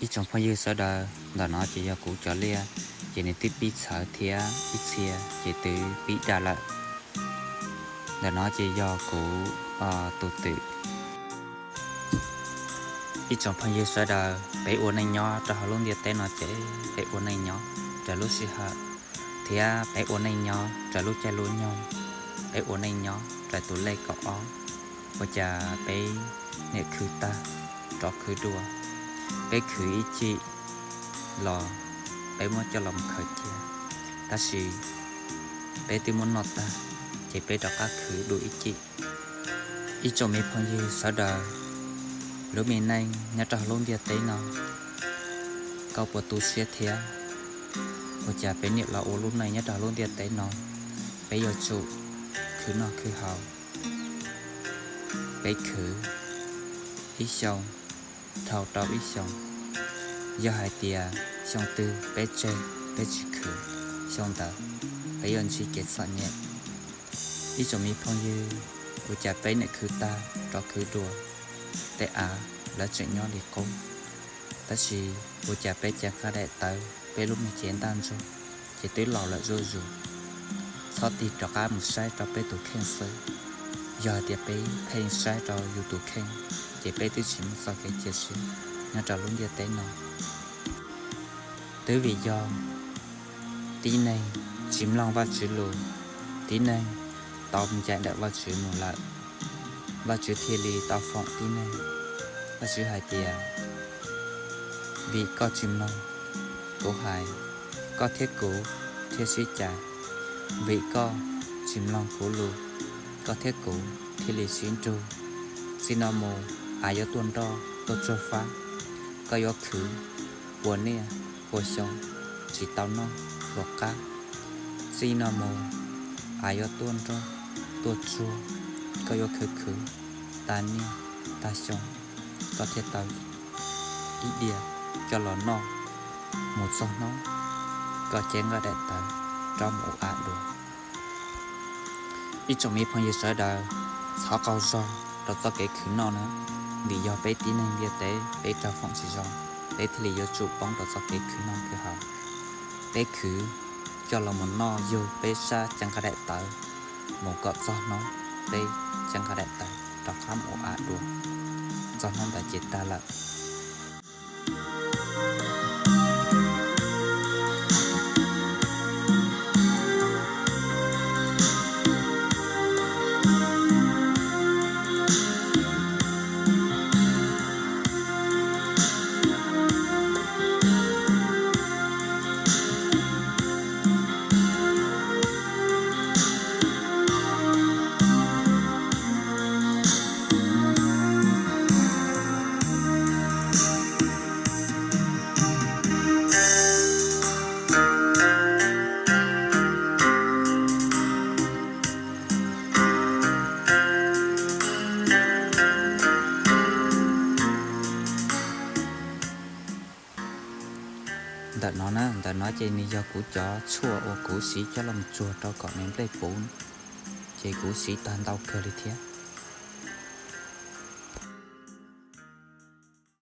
Ib tsoom phooj ywg sawv daws, ntawm no ces yog kuv cov liaj, ces nws twb pib txhawv thiab ib txhia ces twb pib dag lawm. Ntawm no ces yog kuv tus twm. Ib tsoom phooj ywg sawv daws, peb ua neej nyob rau hauv lub ntiaj teb no ces peb ua neej nyob raws lub sij hawm, thiab peb ua neej nyob raws lub caij lub nyoog, peb ua neej nyob raws tus lej kaum ob. Ua cas peb niam khwv tag rov khwv dua, peb khwv ib cim los peb muab coj los khaws cia, tab sis peb twb muab noj tag, ces peb rov qab khwv dua ib cim. Ib tsoom me phooj ywg sawv daws, lub me neej nyob rau hauv lub ntiaj teb no, koj puas tu siab thiab? Ua cas peb niam los ua lub neej nyob rau hauv lub ntiaj teb no, peb yuav tsum khwv noj khwv haus, peb khwv ib xyoo dhau rau ib xyoo. Yog hais tias xyoo twg peb tseg, peb tsis khwv, xyoo ntawd peb yuav ntsib kev txom nyem. Ib tsoom me phooj ywg, ua cas peb niam khwv tag rov khwv dua, tej av lawv tseem nyob li qub, tab sis ua cas peb cev nqaij daim tawv, peb lub me cev ntaj ntsug ces twb laus lawm zuj zus. Txhob tig rov qab mus saib rau peb tus kheej xwb. Yog hais tias peb pheej saib rau yus tus kheej, ces peb twb tsis muaj txoj kev cia siab nyob rau lub ntiaj teb no. Twb vim yog tib neeg tsis mloog Vajtswv lus, tib neeg tau ncaim ntawm Vajtswv mus lawm, Vajtswv thiaj li tau foom tib neeg. Vajtswv hais tias, vim koj tsis mloog kuv hais, koj thiab kuv thiaj sib cais. Vim koj tsis mloog kuv lus, koj thiab kuv thiaj li sib nrug. Txij no mus av yuav tuaj nroj tuaj tsuag fab, koj yuav khwv puas niaj puas xyoo tsis tau noj hluas qab. Txij no mus av yuav tuaj nroj tuaj tsuag, koj yuav khwv khwv tag niaj tag xyoo, koj thiaj tau ib diav coj los noj, mus txog hnub koj cev nqaij daim tawv rov mus ua av dua. Ib tsoom me phooj ywg sawv daws, txhob qaug zog rau txoj kev khwv noj na, vim yog peb tib neeg ntiaj teb peb raug foom tsis zoo, peb thiaj li yuav tsum poob rau txoj kev khwv noj khwv haus. Peb khwv coj los mus noj yug peb sab cev nqaij daim tawv mus kom txog hnub peb cev nqaij daim tawv rov qab mus ua av dua, txog hnub ntawd ces tag lawm. Ntawm no na, ntawm no ces nws yog kuv cov tshuaj uas kuv siv coj los tsuag rau kom nws nplej puv, ces kuv siv tag ntau kawg li thiab.